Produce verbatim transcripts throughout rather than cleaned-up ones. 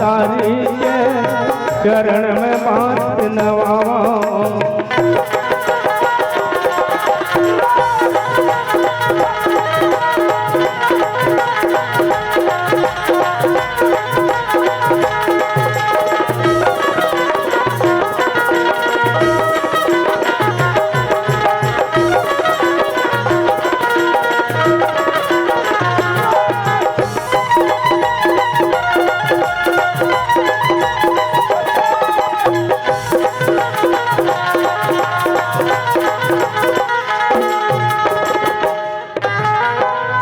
हरि के चरण में माथ नवावा।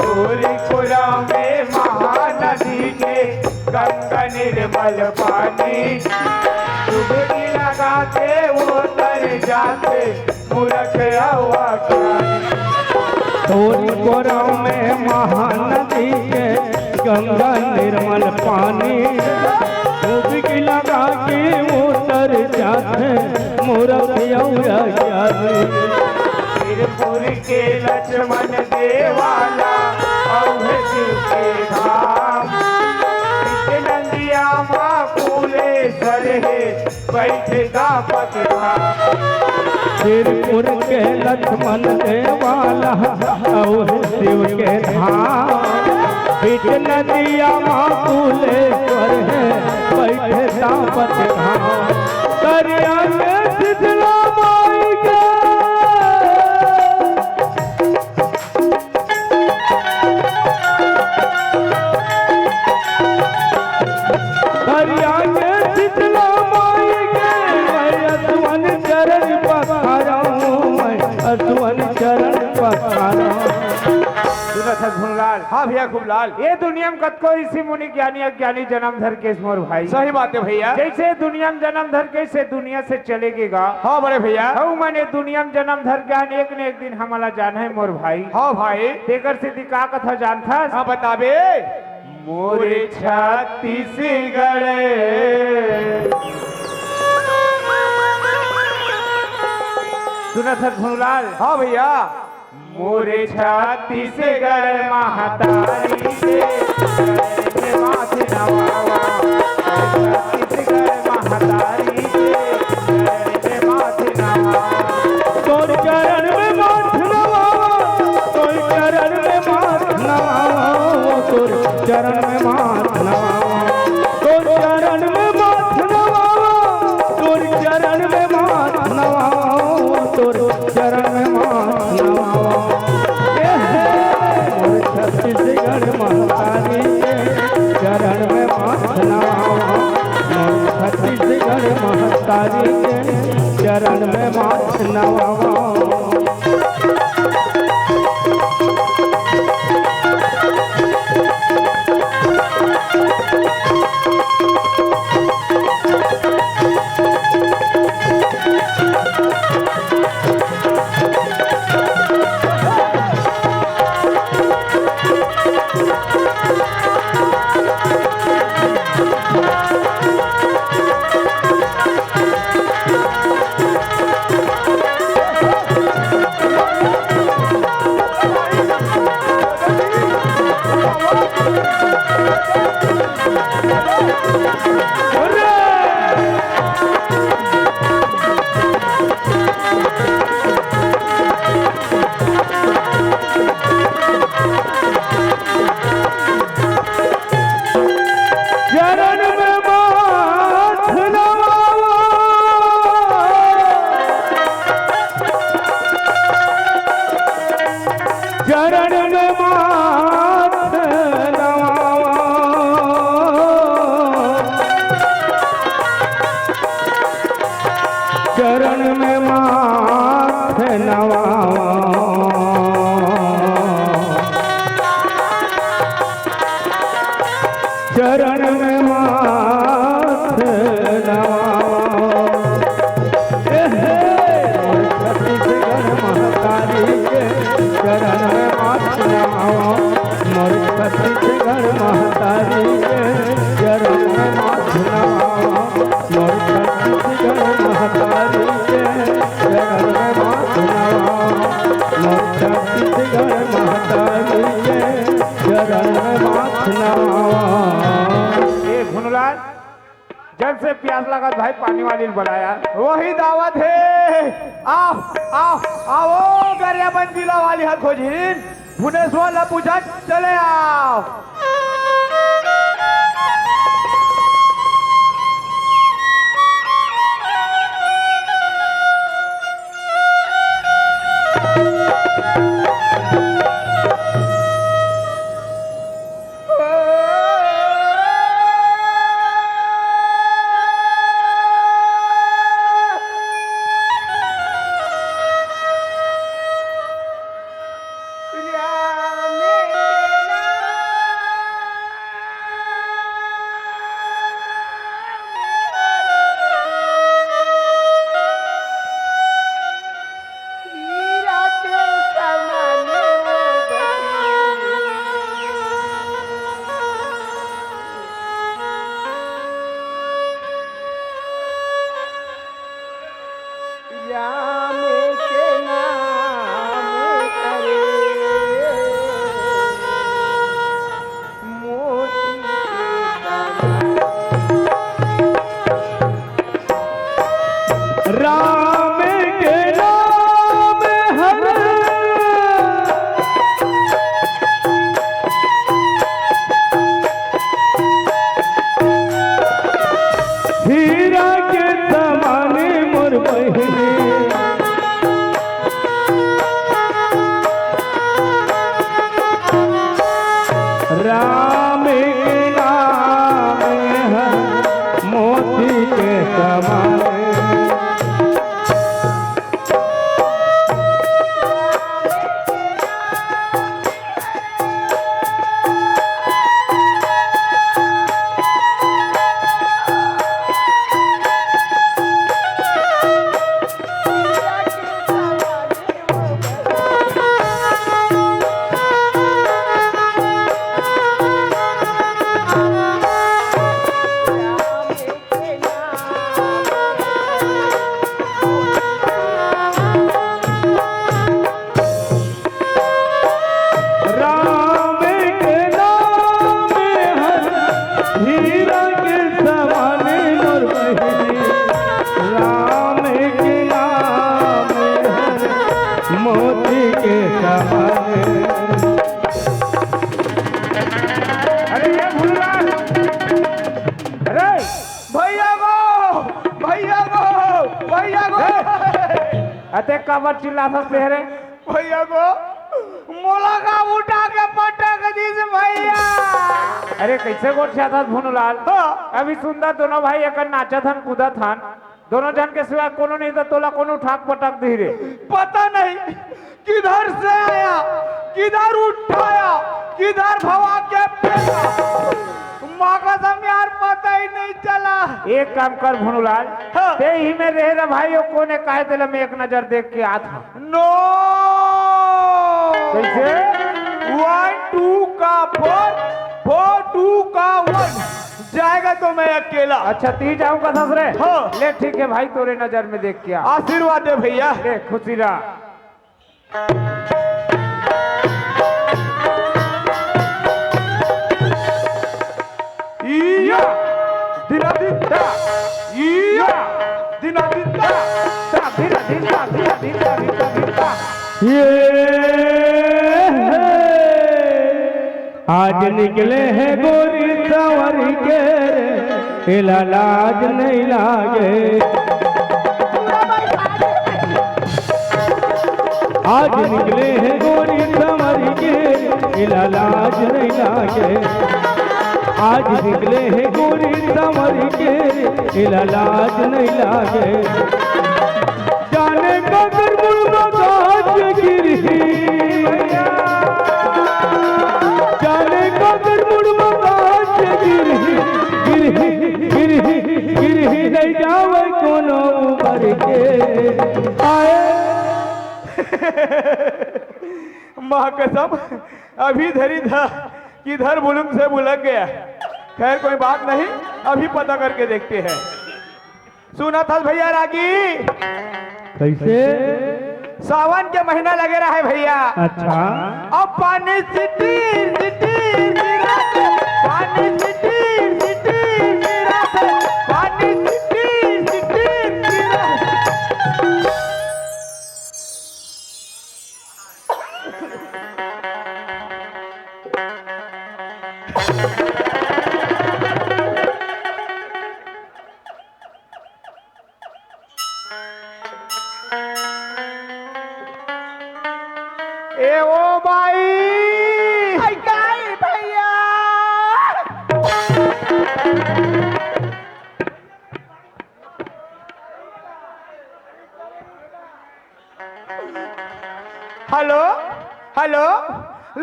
तोरी खुरा में महानदी के गंगा निर्मल पानी, डुबकी लगाते वो तर जाते मूरख अउ अज्ञानी। तोरी खुरा में महानदी के गंगा निर्मल पानी, डुबकी लगा के वो तर जाते मूरख अउ अज्ञानी। सिरपुर के लक्ष्मण देवाला अउ हे शिव के धाम, बीच नंदिया मा कुलेश्वर हे, बइठे दापत धाम। सिरपुर के लक्ष्मण देवाला अउ हे शिव के धाम, बीच नदिया मा कुलेश्वर हे, बइठे दापत धाम। करिया के शीतला माई के। करिया के शीतला माई के, मैं असवन चरण पखारहूँ, मैं असवन चरण पखारहूँ। सुनत हस भुनलाल? हाँ भैया खूबलाल। ये दुनिया में कतको ऋषि मुनि ज्ञानी अज्ञानी जन्म धर के मोर भाई। सही बात है भैया। जइसे दुनिया में जन्म धर के से दुनिया से चले गे गा। हाँ बड़े भैया। हऊ मने दुनिया में जन्म धर के आन, एक न एक दिन हमला जान है मोर भाई। हाँ भाई। तेकर सेती का कथा जानथस? हाँ बताबे। मोरे छत्तीसगढ़। सुनत हस भुनलाल? हाँ भैया। मोरे छत्तीसगढ़ महतारी के चरण में माथ नवावा, छत्तीसगढ़ महतारी के चरण में माथ नवावा। तोर चरण में माथ नवावा, तोर चरण में माथ नवावा, तोर चरण में माथ नवावा, तोर चरण में माथ नवावा, तोर चरण में माथ नवावा, तोर चरण में माथ नवावा। ए हे, मोर छत्तीसगढ़ महतारी के चरण में माथ नवावा, मोर छत्तीसगढ़ महतारी के चरण में माथ नवावा। चरण में माथ नवावा, चरण में माथ नवावा। कब से प्यास लागत भाई, पानी वाली ल बला यार। वही दावत हे। आओ, आओ, आओ, गरियाबंद जिला वाली हर खोजहिन। भुनेश्वर ला पूछत चले आओ। राम के नाम हरे मोती के समान। राम के नाम हरे हीरा के समान मोर बहिनी। राम के नाम है मोती के समान। राम के नाम हर हीरा के समान मोर बहिनी। राम के नाम हर मोती के समान। अरे ये भूललाल, अरे भैया गो, भैया गो, भैया गो। ए, अते काबर चिल्लाथस तेहरे? भैया गो, मोला का उठा के पटक दिस भैया। अरे कइसे गोठियाथस भुनुलाल? हाँ। अभी सुंदर दोनों भाई एकर नाचत हन, कूदत हन। दोनों झन के सिवा कोनो नहीं त तोला कोनो उठा के पटक दिही रे। पता नहीं किधर से आया, किधर उठाया, किधर भवा के फेंका। माँ कसम यार, पता ही नहीं चला। एक काम कर भुनुलाल, हाँ। ते ही में रहे रे भाई, वो कोने काय तेला मैं एक नजर देख के आत हूँ। नो। कैसे? One two का four, four two का one। जाएगा तो मैं अकेला। अच्छा, ती जाऊंगा ससुरे? हाँ। ले ठीक है भाई, तोरे नजर में देख के आ। आशीर्वाद दे भैया। ले खुशी रहा। या। दिना दिन ता। या। दिना दिन ता। ता, दिना दिन ता, दिना दिन ता, दिना दिन ता। ये। आज निकले हैं गोरी संवर के, एला लाज नहीं लागे। आज निकले हैं गोरी संवर के, एला लाज नहीं लागे। आज निकले हैं गोरी संवर के, एला लाज नहीं लागे। जाने काकर मुड़मा काच गिरही, जाने काकर मुड़मा काच गिरही, गिरही, गिरही, गिरही नहीं जावे कोनो उबर के। आए। माँ कसम, अभी धरी था किधर बुलुंग से बुलक गया। खैर, कोई बात नहीं, अभी पता करके देखते हैं। सुनत हस भैया रागी? कैसे? सावन के महीना लगे रहे भैया। अच्छा। अब पानी सिटीर सिटीर गिरत हे, पानी सिटीर सिटीर गिरत हे, पानी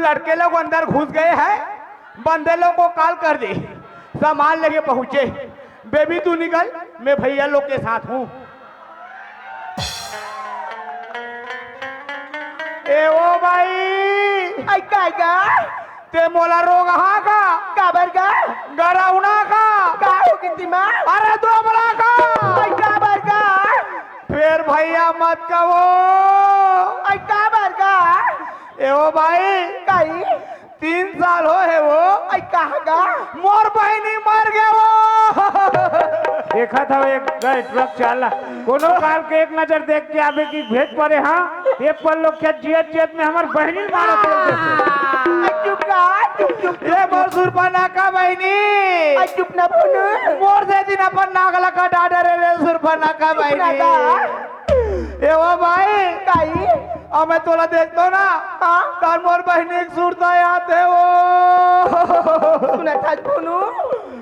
लड़के लोग अंदर घुस गए हैं, बंदे लोग को कॉल कर दे, सामान लेके पहुंचे। बेबी, तू निकल, मैं भैया लोग के साथ हूँ। ए ओ भाई, आई काय गा? ते मोला रोगहा का? काबर गा? गरौना का? का हो गिनती मा? अरे दोबरा का? आई काबर गा? फेर भैया मत कहो। आई काबर गा? ए ओ भाई, काई? तीन साल हो हे वो। आई कहाँ गा? मोर बहिनी मर गे वो। देखत हव एक गए ट्रक चाला, कोनो काल के एक नजर देख के आबे कि भेद परे, हाँ, ये पल लोग क्या जियत जियत में हमर बहिनी मारत हे। आई चुप गा, चुप, चुप, चुप, ये मोर सुरपनखा बहिनी। आई चुप ना बोलू। मोर से दिन अपन नागला कटा डरे रे सुरपनखा बहिनी। गा। ए ओ भाई, काई? अब मैं तोला देखतो ना, हाँ? तार मोर बहिनी के सुरता याद हे वो। सुनत हस भुनू?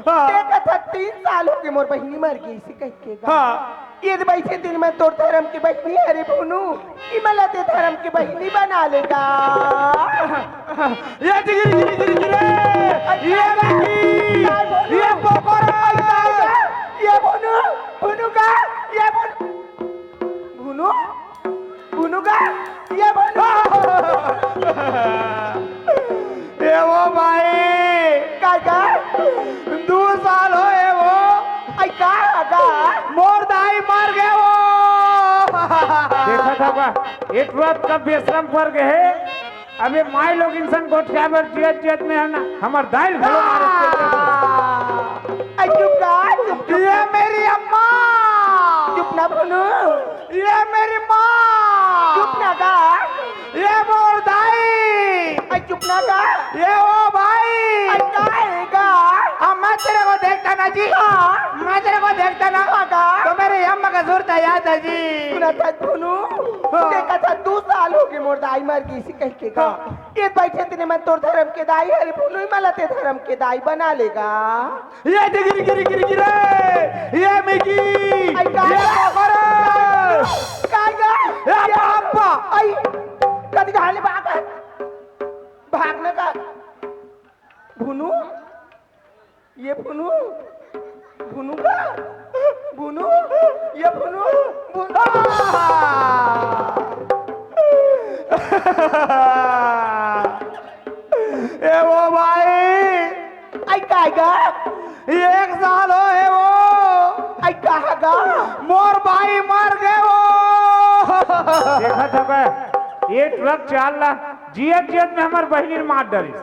हाँ। देखत हस, तीन साल हो गे मोर बहिनी मर गे इसे कह के गा। हाँ। ये बइठे दिन में तोर धरम के बहिनी, अरे भुनू, इमला ते धरम के बहिनी बना लेगा। ये जिगिरी, जिगिरी, जिगिरी, जिगिरी। ये मिगी, ये पोकोरा। ये भुनू, भुनू का, ये भुनू। भुनू? भुनू का? ये भुनू? ए वो भाई। का, का? दू साल हो ए वो। आई का, का? मोर दाई मर गे वो। देखत हव का? एक बात का बेशरम पर गे हे। अबे माई लोग इंसान गोठिया बर जियत जियत में हे ना, हमर दाई ल घलो मारत हे। आई चुप गा, चुप, चुप। ये मेरी अम्मा। चुप ना भुनू। ये मेरी माँ। चुप ना गा। ये मोर दाई। आई चुप ना गा। ये ओ भाई। आई का हे गा? अम्मा तेरे को देखता ना जी। हाँ। मैं तेरे को देखता ना। हाँ गा। तो मेरी अम्मा का सुरता याद है जी। सुनत हस भुनू? हाँ। देखत हस, दू साल हो गे मोर दाई मर गे इसे कह के गा। हाँ। ये बइठे दिन में तोर धरम के दाई, अरे भुनू इमला ते धरम के दाई बना लेगा। ये जिगिरी, गिरी, गिरी, गिरी। ये मिगी। आई का? ये पोकोरा। का गा? ये पापा। आई, कति घाले बाबा। भागने का। भुनू? ये भुनू? भुनू का? भुनू? ये भुनू? भुनू? ए वो भाई। आई काय गा? एक साल हो हे वो। आई कहाँ गा? मोर भाई मर गे वो। देखत हव का? ये ट्रक चाला, जियत जियत में हमर बहिनी ल मार डरिस,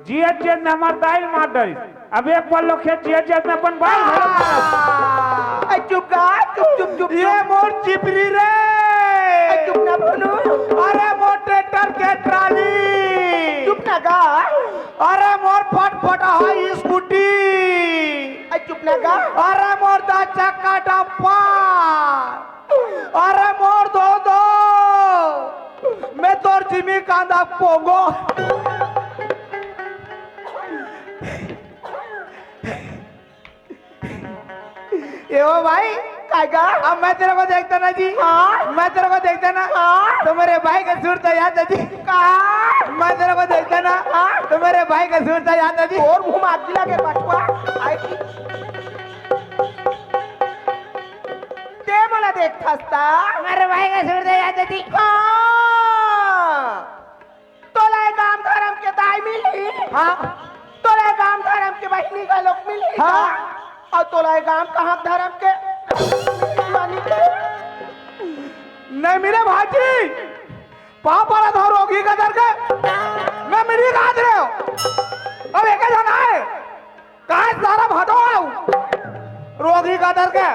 जियत जियत में हमर दाई ल मार डरिस। अब एक पल लोग खेत जियत जियत में अपन बाल घलो मारत। ए, चुप गा, चुप, चुप, चुप, ये चुप। मोर चिपरी रे। ए, चुप ना भुनू। अरे मोर ट्रैक्टर के ट्राली। चुप ना गा। अरे मोर फटफटा है स्कूटी। ए, चुप ना गा। अरे मोर दस चक्का डंपर। अरे मोर दो दो। मैं तोर जिमी कांदा पोंगो। ए ओ भाई, काय गा? अब मैं तेरे को देखता ना जी। हाँ? मैं तेरे को देखता ना। हाँ? तो मेरे भाई का सुरता याद है जी। का? मैं तेरे को देखता ना। हाँ? तो मेरे भाई का सुरता याद है जी। और मुंह में आग लगे बटुआ। आई की। ते मोला देखथस ता? मेरे भाई का सुरता याद है जी। हाँ। तोला ए गांव धरम के दाई मिलही? हाँ। तोला ए गांव धरम के बहिनी घलोक मिलही हाँ। का? अउ तोला ए गांव कहाँ धरम के? नहीं मिले भाजी। पाँव पड़त हँव रोगही गदर के। मैं मिलही कहाँ रे? अब एके झन आय। कहाँ सारा भटो आऊ? रोगही गदर के।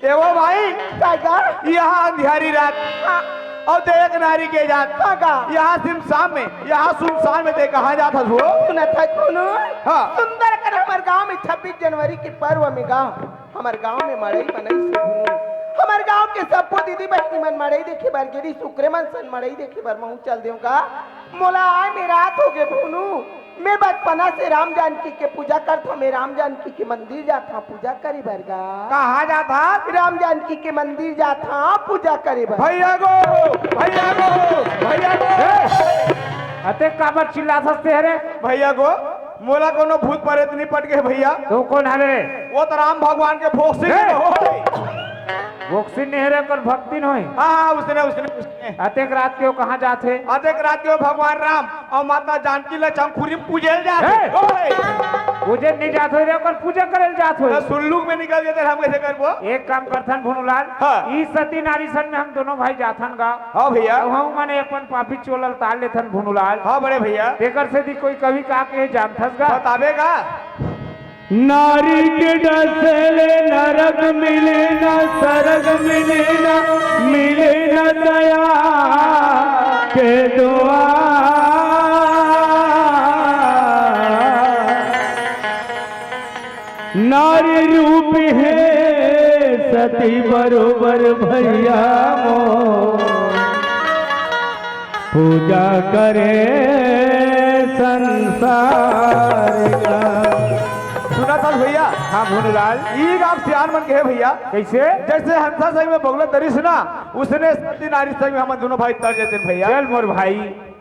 ए वो भाई, काय गा? यहाँ अंधियारी रात। हाँ। अउ ते एक नारी के जात। हाँ गा। यहाँ सुनसान में, यहाँ सुनसान में ते कहाँ जात हस वो? सुनत हस भुनू? हाँ। सुंदर कन हमर गांव में छब्बीस जनवरी के पर्व में गा, हमर गांव में मड़ई बनइस हे भुनू। हमर गांव के सब्बो दीदी बहिनी मन मड़ई देखे बर गे रिहिस, ओकरे मन सन मड़ई देखे बर महूँ चल देंव गा। मोला आय में रात हो गे भुनू। मैं बचपना से राम जानकी के पूजा करथों, मैं राम जानकी के मंदिर जाथों पूजा करे बर गा। कहाँ जाथस? राम जानकी के मंदिर जाथों पूजा करे बर। भैया गो, भैया गो, भैया गो। ए, अते काबर चिल्लाथस ते हरे? भैया गो, मोला कोनो भूत परेत नइ पट गे भैया। तो कोन हरे? वो तो राम भगवान के फोक्सी ए! हो। फोक्सी नइ हरे, ओकर भक्तिन होही। हाँ, हाँ, उसने, उसने, उसने। अतेक रात के वो कहाँ जाथे? अतेक रात के वो भगवान राम अउ माता जानकी ल चंखुरी म पूजे ल जाथे। हे! ओए! पूजे ल नइ जात होही रे, ओकर पूजा करे ल जात होही। त सुल्लूक में निकल गे त हम कइसे करबो? एक काम करथन भुनुलाल, हाँ। ई सती नारी संग में हम दोनों भाई जाथन गा। हाँ भैया। अउ हम माने अपन पापी चोला ल तार लेथन भुनुलाल। हाँ बड़े भैया। तेकर सेती कोई कवि का कहे जानथस गा? बताबे गा? नारी के डर ले नरक मिले ना, सरग मिले ना, मिले ना दया के दुआर। नारी रूप हे सती बरोबर भैया मोर, पूजा करे संसार का। सुनथस भैया? हाँ भुनुलाल। ई गाँव सियान मन के हे भैया। कइसे? जइसे हंसा संग में बगुला तरिस ना, उसने सती नारी संग में हमन दोनों भाई तर जतेन भैया। चल मोर भाई,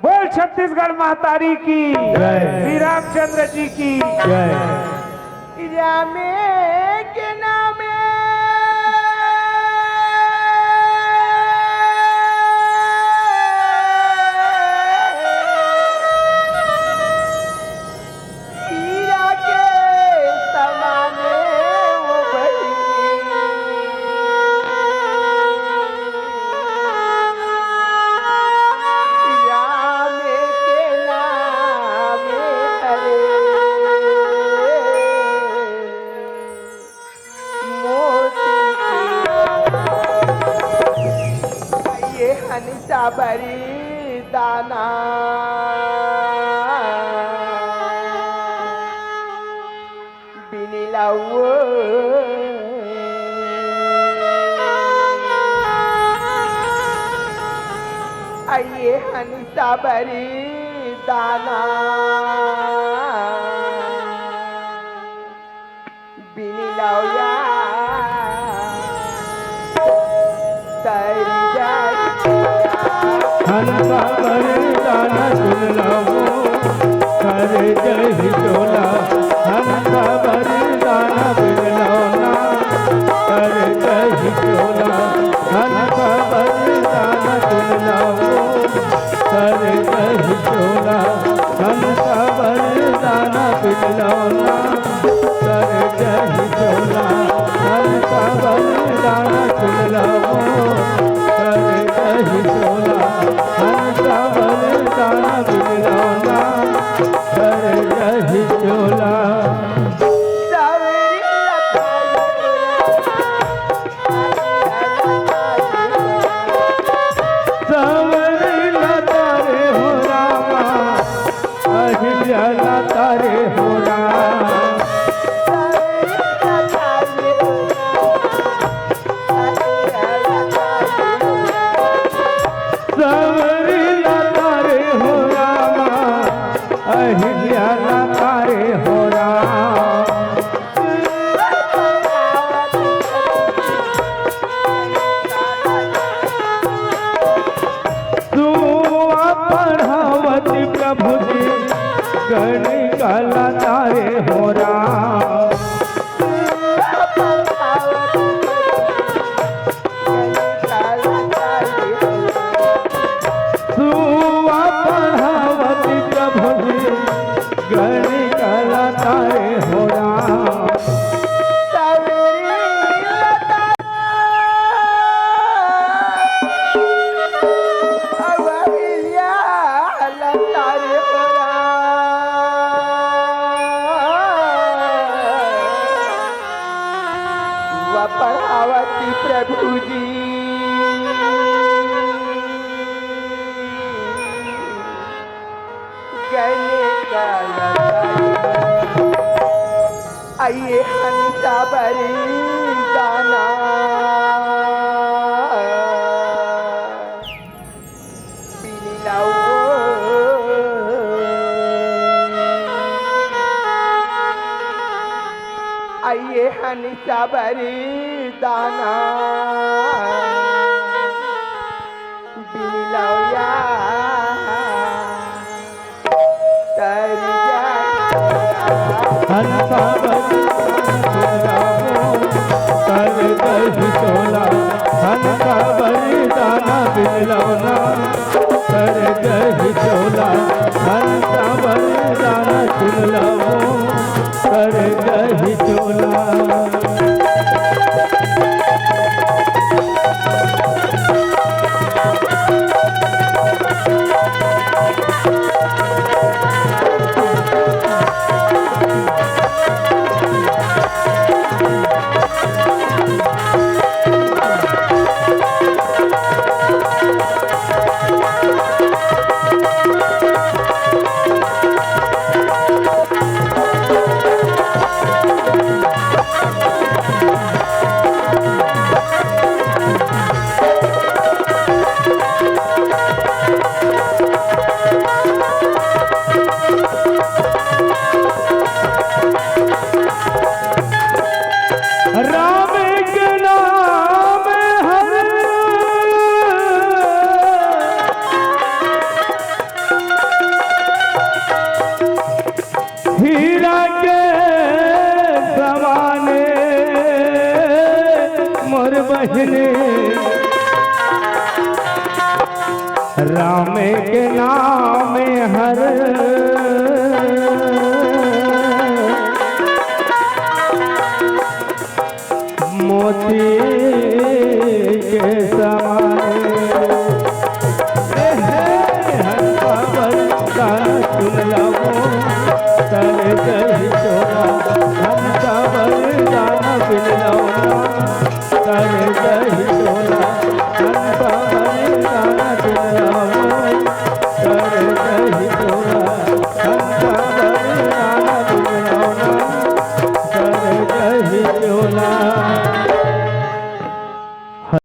बोल छत्तीसगढ़ महतारी की, जय। श्री रामचंद्र जी की। जय। रामे के नामे हीरा के समाने वो बहिनी। राम के नामे हरे मोती के। ये हंसा बरी दाना बिन लवो। आइए हंसा बरी दाना बिन लवया। तरी जाई। हंसा बरी दाना सुन लवो, करे जही चोला। हंसा बरी दाना बिन लवना, करे जही चोला। हंसा बरी दाना सुन लवो, करे जही चोला। हंसा बरी दाना बिन लवना, करे जही चोला। हंसा बरी दाना सुन लवो, करे जही चोला। हंसा बरी दाना बिन लवना, करे जही चोला। सावरी लता रे हो रामा, अहिल्या लता रे हो रामा। सावरी लता रे हो रामा, अहिल्या लता रे हो रामा। सुआ पढ़ावत प्रभु जी, गणिका लता रे हो राम। सुआ पढ़ावत प्रभु जी, गणिका लता रे हो राम। पढ़ावती प्रभु जी। गले का लता। आइए हंसा बरी दाना बिन लवो। आइए हन साबरी दाना बिलौया तर जा। हन साबरी दाना बिलौया तर दही चोला, हन साबरी दाना बिलौया तर दही चोला, हन साबरी दाना बिलौया तर दही चोला। राम के नाम हर हीरा के समाने मोर बहिनी।